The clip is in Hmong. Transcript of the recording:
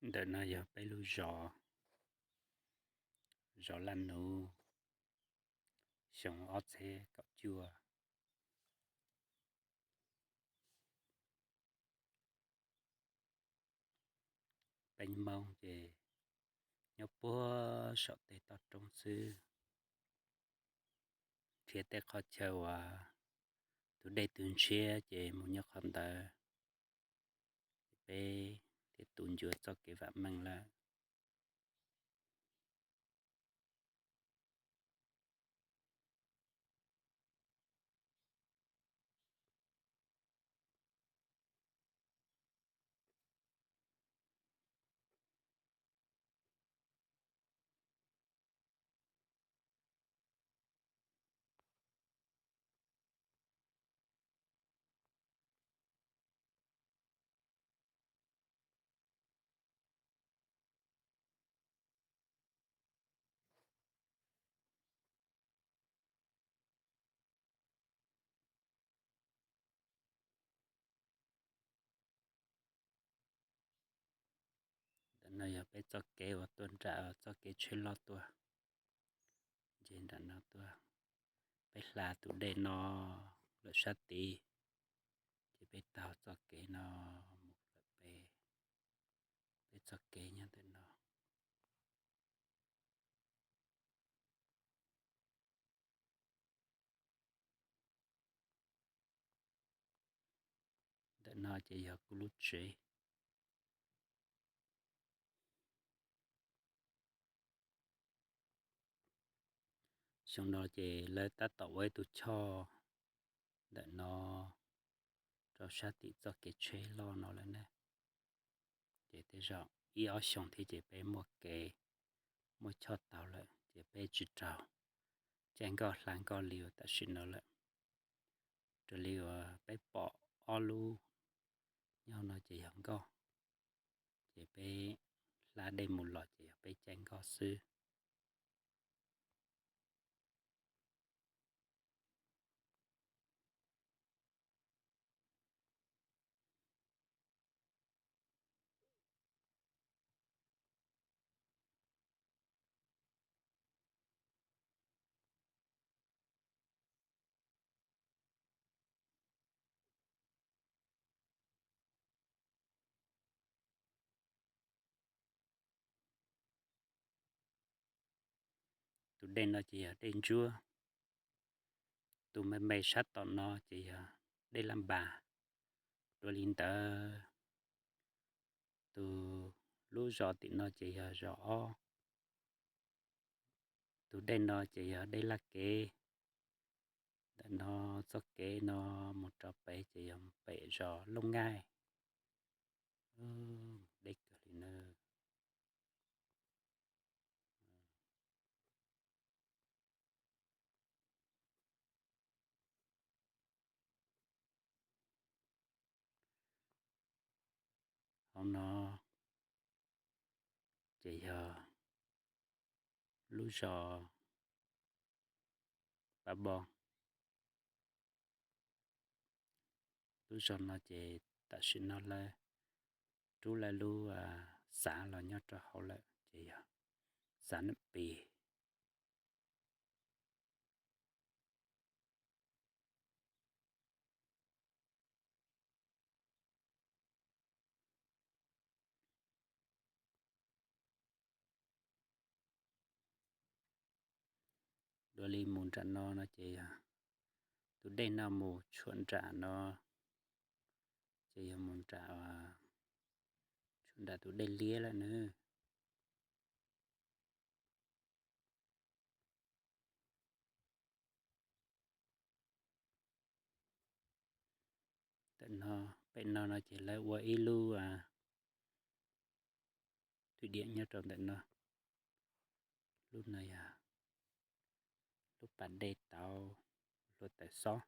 Ntawm no yog peb lub zos, zos Laj Nuv, xyoo ob txhiab kaum cuaj. Peb Hmoob ces nyob puag saum tej toj roob xwb, nrhiav tej qhov chaw uas tus dej tus ntshiab ces mus nyob qhov ntawd. Peb thiaj tu ncua txoj kev vam meej lawm. Ntawm no yog peb txoj kev uas tuaj nram txoj kev tsheb loj tuaj. Ces nram no tuaj, peb hla tus dej no lawm sab tid, ces peb taug txoj kev no mus lawm peb, peb txoj kev nyob ntawm no. Ntawm no ces yog kuv lub tsev. Xyoo no ces lawv tab tom ua ib tug choj ntawm no rau sab tim txoj kev tsheb loj no lawm ne. Ces tej zaum ib ob xyoos thiab ces peb muaj kev, muaj choj tau lawm ces peb tsis raug caij nkoj hla nkoj li uas tam sim no lawm. Raws li uas peb pom ob lub nyob no ces yog nkoj, ces peb hla dej mus los ces yog peb caij nkoj xwb. Tus dej no ces yog dej ntsuab, tus me me sab tom no ces yog dej laj npas. Dua li ntawd, tus lub zos tim no ces yog zos ob. Tus dej no ces yog dej laj kev. Ntawm no txoj kev no mus rau pem ces yog pem zos Looj Nkaij. Deb kawg li na. Hauv no ces yog lub zos Pab Npo. Lub zos no ces tam sim no lawv rub lawv lub xav los nyob rau hauv lawm ces yog xav Nam Pis. Dua li mus nram no no ces yog tus dej no mus tshuam nram no, ces yog mus nram, tshuam nram tus dej liab lawm nawb. Ntawm no, pem no no ces lawv ua ib lub thwj diam nyob rau ntawm no. Lub no yog lub pas dej tauv hluav taws xob.